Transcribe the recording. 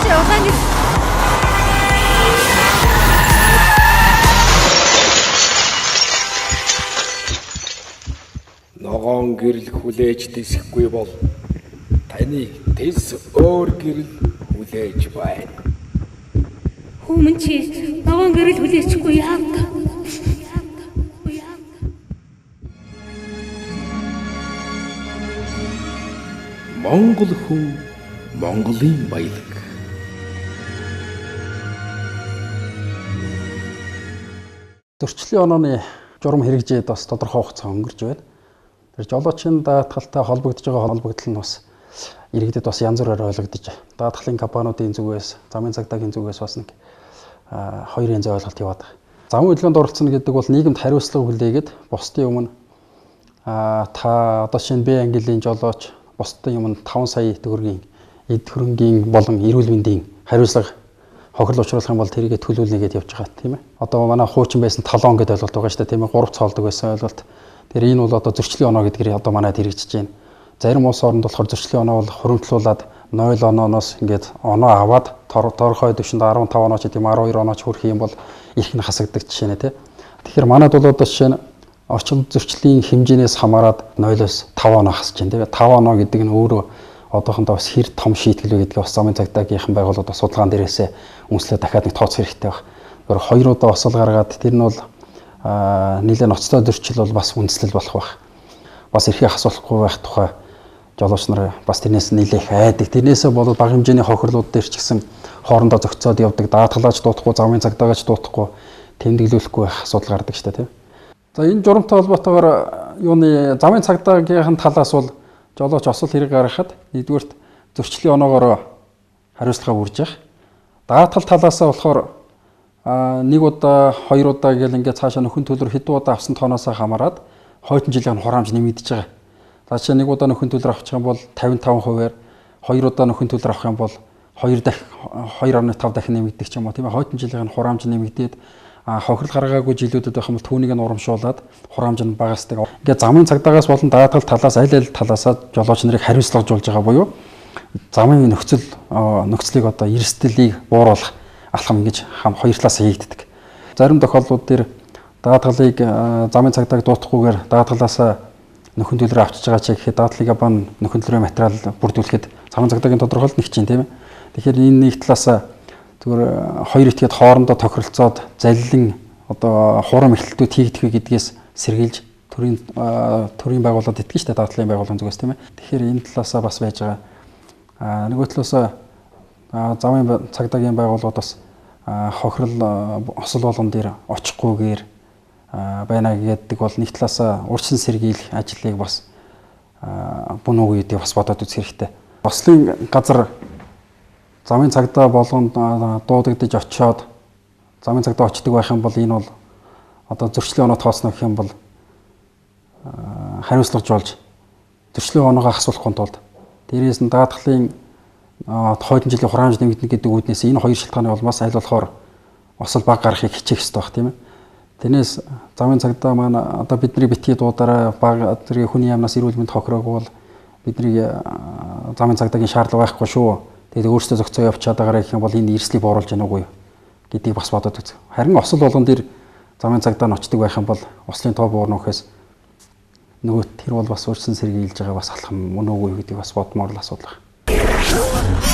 Чи улаан гэрэл. Ногоон гэрэл хүлээж тэсэхгүй бол таныг тэс өөр гэрэл хүлээж байна. Хүмүүн чи ногоон гэрэл хүлээчихгүй яав? Монгол хүн Монголын баялаг. Зөрчлийн онооны журам хэрэгжээд бас тодорхой хугацаа өнгөрч байна. Тэр жолоочийн даатгалтай холбогдож байгаа холбогдол нь бас иргэдэд бас янз бүрээр ойлгогдож, даатгалын компаниудын зүгээс, замын цагдаагийн зүгээс бас нэг хоёр янзын ойлголт яваад байгаа. Замын хөдөлгөөнд оролцоно гэдэг бол нийгэмд хариуцлага хүлээгээд бусдын өмнө та одоо шинэ Б ангилын жолооч бусдын өмнө 5 сая төгрөгийн эд хөрөнгийн болон эрүүл мэндийн хариуцлага хохирол учруулах юм бол тэрийгэ төлөвлөнө гэдээ явж байгаа, тийм ээ. Одоо манай хуучин байсан талон гэдэг ойлголт байгаа шүү дээ, тийм ээ. 3 цоолдог байсан ойлголт. Тэр энэ бол одоо зөрчлийн оноо гэдгээр одоо манайд хэрэгжиж байна. Зарим улс оронд болохоор зөрчлийн оноо бол хуримтлуулад 0 онооноос ингээд оноо аваад тодорхой түвшинд 15 оноо ч гэдэм 12 оноо ч хүрэх юм бол их нь хасагдаг жишээ нэ, тийм. Тэгэхээр манайд бол одоо жишээ нь орчин зөрчлийн хэмжээнээс хамаарат 0-оос 5 оноо хасаж байна, тийм. 5 оноо гэдэг нь өөрөө одоохондоо бас хэр том шийтгэл вэ гэдгийг бас замын цагдаагийнхан байгууллагууд бас судалгаан дээрээсээ үнслээ дахиад нэг тооцох хэрэгтэй байх. Тэр хоёр удаа осол гаргаад тэр нь бол нэлээд ноцтой зөрчил бол бас үндэслэл болох байх. Бас эрхээ асуулахгүй байх тухай жолооч нар бас тэрнээс нэлээх айдаг. Тэрнээсээ болоод бага хэмжээний хохирлууд дээр ч гэсэн хоорондоо зохицоод явдаг, даатгалаач дуутахгүй, замын цагдаагаач дуутахгүй, тэмдэглүүлэхгүй байх асуудал гардаг шүү дээ, тийм. За энэ журамтай холбоотойгоор юуны замын цагдаагийнхан талаас бол жолооч осол хэрэг гаргахад нэгдүгээрт зөрчлийн оноогоор хариуцлага үрж явах. Даатгал талаасаа болохоор нэг удаа, хоёр удаа гэл ингээд цаашаа нөхөн төлөр хэдэн удаа авсан тооноосоо хамаарат хойтон жилийн хураамж нэмэгдэж байгаа. За жишээ нэг удаа нөхөн төлөр авчих юм бол 55%-аар, хоёр удаа нөхөн төлөр авах юм бол 2 дахин 2.5 дахин нэмэгдэх ч юм уу, тийм ээ. Хойтон жилийн хураамж нэмэгдээд хохирол гаргаагүй жилүүдэд байх юм бол түүнийг нь урамшуулад хураамж нь багасдаг. Ингээд замын цагдаагаас болон даатгал талаас аль аль талаасаа жолооч нарыг хариуцлагажуулж байгаа буюу замын нөхцөлийг одоо эрсдлийг бууруулах алхам ингэж хоёр талаас хийгддэг. Зарим тохиолдлууд дээр даатгалыг замын цагдааг дуутахгүйгээр даатгалаасаа нөхөн төлрөө авчиж байгаа ч гэхэд даатгалыг бан нөхөн төлрөө материал бүрдүүлэхэд замын цагдаагийн тодорхойлолт нэг чинь, тийм ээ. Тэгэхээр энэ нэг талаасаа зүгээр хоёр этгээд хоорондоо тохиролцоод заллин одоо хурам эхлэлтүүд хийгдэх вэ гэдгээс сэргийлж төрийн байгууллагад итгэж шүү дээ, даатгалын байгууллагын зүгээс, тийм ээ. Тэгэхээр энэ талаасаа бас байж байгаа. Нөгөө талаасаа замын цагдаагийн байгууллагууд бас хохирол осол болгон дээр очихгүйгээр байна гэдэг бол нэг талаасаа урьдчилан сэргийлэх ажлыг бас бүн үгүй гэдгийг бас бодоод үзэх хэрэгтэй. Ослын газар замын цагдаа болгонд дуудагдаж очиод замын цагдаа очдөг байх юм бол энэ бол одоо зөрчлийн оноо тооцно гэх юм бол хариуцлагажуулж зөрчлийн оноогоо асуулахгүй тулд дээрээс нь даатгалын хойтон жилийн хураамж нэмэгдэнэ гэдэг үүднээс энэ хоёр шалтгааны улмаас аль болохоор осол баг гаргахыг хичээх ёстой байх, тийм ээ. Тэрнээс замын цагдаа маань одоо бидний битгий дуудаараа баг зэрэг хүний яамнаас эрүүл мэнд хохироогүй бол бидний замын цагдаагийн шаардлага байхгүй шүү. Тэгээд өөрсдөө зохицоо явуулчаад байгаарай гэх юм бол энэ эрсдлийг бууруулж яах үгүй гэдгийг бас бодоод үзэх. Харин осол болгон дээр замын цагдаа нь очдөг байх юм бол ослын тоо буурна гэхээс нөгөө тэр бол бас урьдчилан сэргийлж байгаа бас алхам мөн үгүй гэдгийг бас бодмоор л асуудал байна.